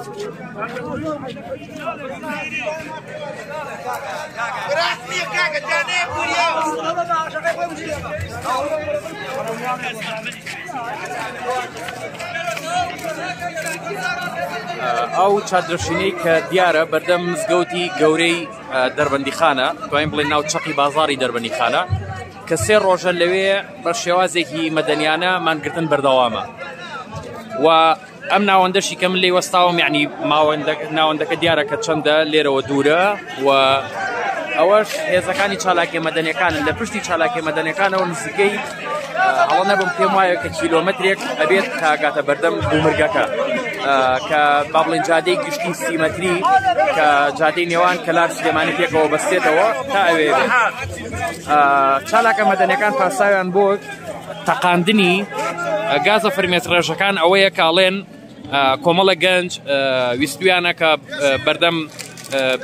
ئەو چادرەشینەی کە دیارە بەردەم مزگەوتی گەورەی دەربەندیخانە توانین بڵێن ناو چەقی بازاری دەربەندیخانە کە سێ ڕۆژە لەوێ بە شێوازێکی مەدەنیانە مانگرتن بەردەوامە و ئەم ناوەندەشی کە من لێی وەستاوم یعنی ناوەندەکە دیارە کە چەندە لێرەوە دوورە و ئەوەش هێزەکانی چالاکیە مەدەنیەکانن لە پشتی چالاکیە مەدەنیەکانەوە نزیکەی هەڵە نەبم پێم وایە کە کیلۆمەترێک ئەبێت تاگاتە بەردەم گومرگەکە کە با بڵێن جادەی گشتی سیمەتری کە جادەی نێوان کەلار سلێمانی پێکەوە بەستێتەوە تا ئەوێ بێت چالاکە مەدەنیەکان پاساویان بۆ تەقاندنی گازە فرمێسکڕێژەکان ئەوەیە کاڵێن کۆمەڵە گەنج ویستویانە کە بەردەم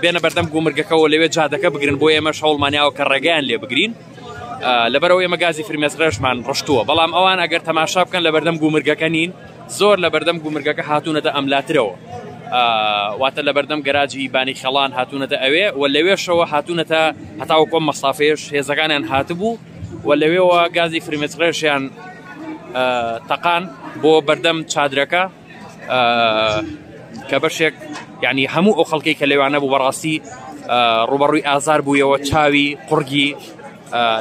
بێنە بەردەم گومرگەکەەوە لەوێ جادەکە بگرن بۆ ئێمە هەوڵمانیاوە کە ڕێگەیان لێ بگرین لەبەرەوە ئێمە گازی فرمێسکڕێژمان ڕشتووە بەڵام ئەوان ئەگەر تەماشا بکەن لە بەردەم گومرگەکە نین زۆر لە بەردەم گومرگەکە هاتوونەتە ئەملاترەوە واتە لە بەردەم گەراجی بانی خەڵان هاتوونەتە ئەوێ و لەوێشەوە هاتوونەتە هەتاوەکو ئەم مەسافەیەش هێزەکانیان هاتبوو و لەوێوە گازی فرمێسکڕێژیان تەقان بۆ بەردەم چادرەکە کە بەشێک یعنی هەموو ئەو خەڵکەی کە لەوانە بوو بەڕاستی ڕوبەڕووی ئازار بوویەوە چاوی قوڕگی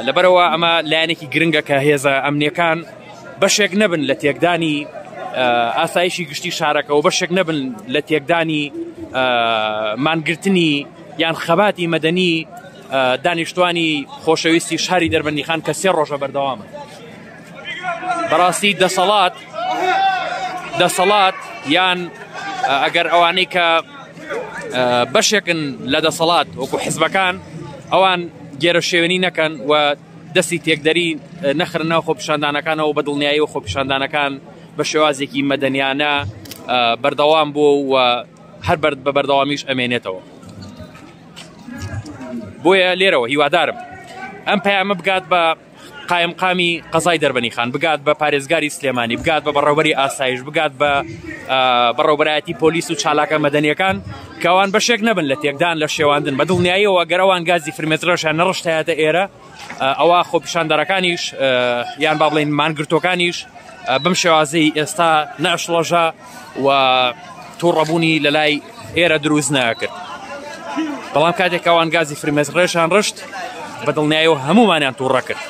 لەبەرەوە ئەمە لایەنێکی گرنگە کە هێزە ئەمنیەکان بەشێک نەبن لە تێکدانی ئاسایشی گشتی شارەکە و بەشێک نەبن لە تێکدانی مانگرتنی یان خەباتی مەدەنی دانیشتوانی خۆشەویستی شاری دەربەندیخان کە سێ ڕۆژە بەردەوامە بەڕاستی دەسەڵات دەسەڵات یان ئەگەر ئەوانەی کە بەشێکن لە دەسەڵات وەکو حزبەکان ئەوان گێرە شێوێنی نەکەن و دەستی تێکدەری نەخرن ناو خۆپیشاندانەکانەوە بە دڵنیایی و خۆپیشاندانەکان بە شێوازێکی مەدەنیانە بەردەوام بوو و هەر بە بەردەوامیش ئەمێنێتەوە. بۆیە لێرەوە هیوادارم ئەم پەیامە بگات بە قایمقامی قەزای دەربەنیخان بگات بە پارێزگاری سلێمانی بگات بە بەڕێوبەری ئاسایش بگات بە بەڕێوبەرایەتی پۆلیس و چالاکە مەدەنیەکان کەوان بەشێک نەبن لە تێکدان لە شێواندن بە دڵنیاییەوە گەرەوان گازی فرمێسکڕێژیان نەڕشتایەتە ئێرە ئەوە خۆپیشاندەرەکانیش یان با بڵێین مانگرتوەکانیش بەم شێوازەی ئێستا ناشڵەژە و تووڕەبوونی لە لای ئێرە دروست ناکرد بەڵام کاتێک ئەوان گازی فرمێس ڕێژان ڕشت بە دڵنیایەوە هەمومانیان تووڕە کرد.